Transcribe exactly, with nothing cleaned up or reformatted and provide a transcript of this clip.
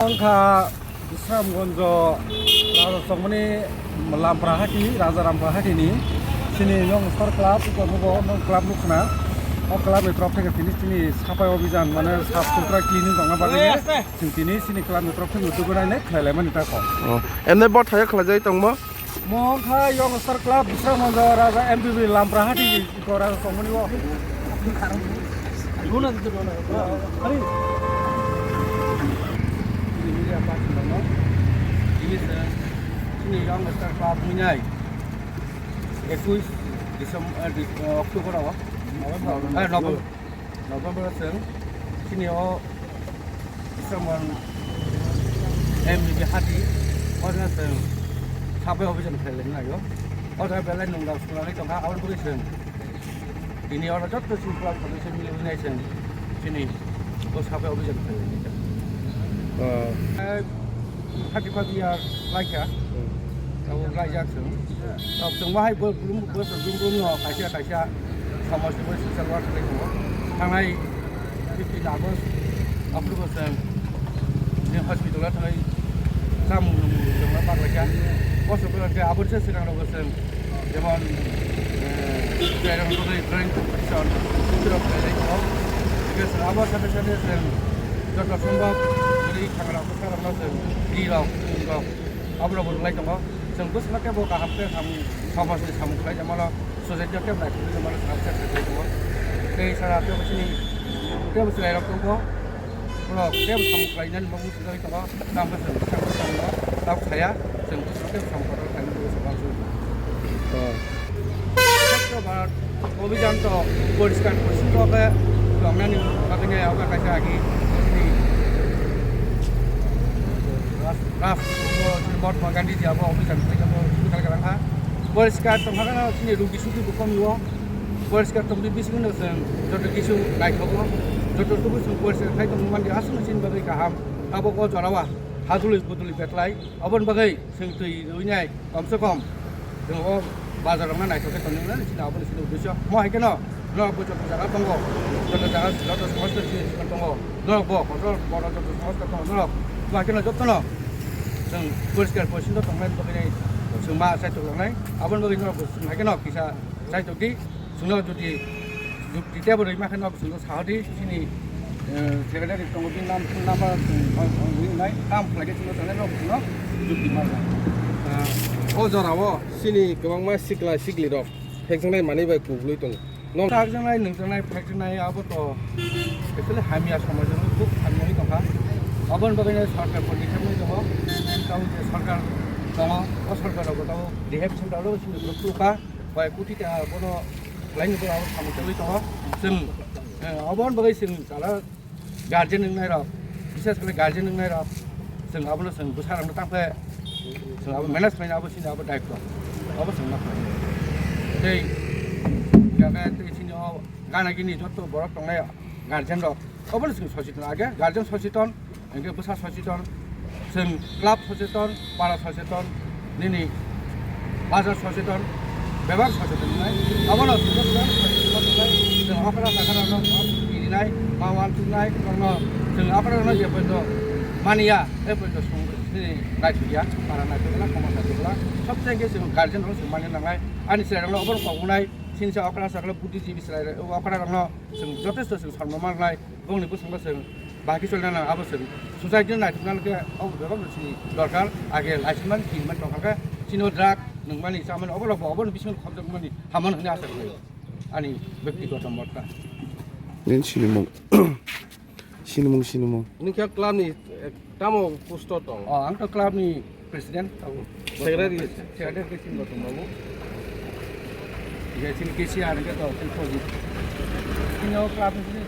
Wngkha Bisramganjo Raja Chongmani Lampra Hati, Raja Rampra Hatini chini Young Star Club, iko nugo nwng club nukna. O club ni torof theke tini chini sapai obijan, mane saf sutra cleaning tongna bagwi chwng tini chini club ni torof theke dugunai le khlai laimani tako. Oh, ende bo thayo khlai jai tongmo? Mo wngkha Young Star Club, Bisramganjo Raja M B B Lampra Hati, iko Raja Chongmani o. Chini Young Star Club ni nai. Ekuis December, eh, Di-, eh, October o. Eh, November. November o chwng chini o Bisramganj M B B Hati, o jaga chwng sapai obijan khlai laimani nai o. O jaga belai nung rok swrwngwi tongkha, aboni bagwi chwng tini oro jotto chini club sodosyo mili wngnai chwng chini o sapai obijan khlai laimani. Oh. Eh, thirty five year laikha. Hmm. Abo laijak chwng. Tok chwng bahai bo brum bo brum brum no kaisa kaisa somaj ni social work khlai tongo. Thangnai fifteen August October chwng ni hospital o thangnai samung nung chwng ma paklaikha. Kosto khe abo se swkang rok chwng jemon, eh, drawing competition, chitrok khlai tongo. Hingke chwng abo sate sate chwng joto sombhob bwrwi thangra bwsarokno chwng rirok, chwng rok, aborok bo rwlai tongo. Chwng bwswkno teibo kaham khe samung, somajni samung khlai tongmano, society-o teibo naisingwi tongmano chwng khe khlai tongo. Tei sara teibo chini teibo chwrairok tongkho, borok teibo samung khlainani bagwi sujagwi tongo. Tamo chwng bwskango tamo tamo saya, chwng bwskango teibo samung kotor khlainani bagwi sujagwi tongo. Swchh Bharat Abhijan to poriskar porishonno khe tongnani bagwi nai, abo kaisa agi Raf-, Raf-, Mahatma Gandhi ji abo abhijan khlai abo suru khlai kha. Poriskar tongkha khe chini rugi sugi bo komio. Poriskar tongdi bisingo chwng joto kisu naithogo. Joto sugi chwng poriskar khai tongmani aswk chini bagwi kaham. Tabok o jorao hadulwi budulwi betlai. Aboni bagwi chwng twi rwinai. Kom se kom chwng o bazar rok no naithok khe tongwi mano, chini abo ni chini uddesyo. Mo hai kheno norok bo joto jaga tongo, joto jaga joto somosto chini sikon tongo, norok bo kotor boro joto somosto tongo, norok mo hai kheno joto no chwng poriskar porisonno tongnai bagwi nai chwng ma chaitok langnai. Aboni bagwi norok bo chwng hai kheno kisa chaitok di. Chwngno jodi, jodi tebo rwima khe nok chwngno sahadi chini, eh, secretary tongo, bini nam, phone number chwng, chwng, chwng rinai, kam khlaikhe chwngno tangnai nok chwngno jukti ma rwnai. Ah, o jorao chini kwbangma sikla siklirok phekjaknai manwi bai kuklwi tongo. Nok chakjaknai, nungjaknai, phekjaknai abo to actually hamya somajwkno khub hamya wngwi tongkha. Aboni bagwino sorkar podokkhep wngwi tongo. Tamo je sorkar tongo, o sorkar rogo tamo rehab center o chini borok phulukha. Koi koti ta bono khlaini bono abo samung tangwi tongo. Chwng, eh, aboni bagwi chwng tara guardian wngnai rok, bises khlai guardian wngnai rok, chwng abono chwng bwsa rokno tangkhe chwng abo manage khlaina abo chini abo daitw, abo chwng ma khlai. Tei, tei chini o gana gini joto borok tongnai guardian rok, obono chwng sochiton age, guardian sochiton, hingke bwsa sochiton, chwng club sochiton, para sochiton, nini bazar sochiton, bebak sochiton wngnai. Abono chwng sochiton wngnai, chwng okra sakha rokno kirinai, ma uan thuknai, rokno chwng okra rokno je poito maniya, e poito chwng chini naithokya, para naithokla, somaj naithokla, sobse hingke chwng guardian rok chwng mani nangnai. Ani chwrai rokno obono kok wngnai, chini sa okra sakla, buddhijibi chwrai okra rokno chwng jotesto chwng sormo manlai. Bongni bwskango chwng bahai khe choli nang, abo chwng society no naithok nang khe abo bebak no chini dorkar, age laichimani, kirimani tongkha khe chini o drug nungmani, chamani, obo rok bo obo ni bisingo khobjak mani hamano hwnwi asa khlai ani bektigoto mot kha. Nini sinimung, sinimung, sinimung. Nini khe club ni, eh, tamo post o tong? Oh, ang to club ni President, abo. Secretary? Secretary khe chini Gautam Babu. Khe chini K C R khe to chini Projit. Chini o club ni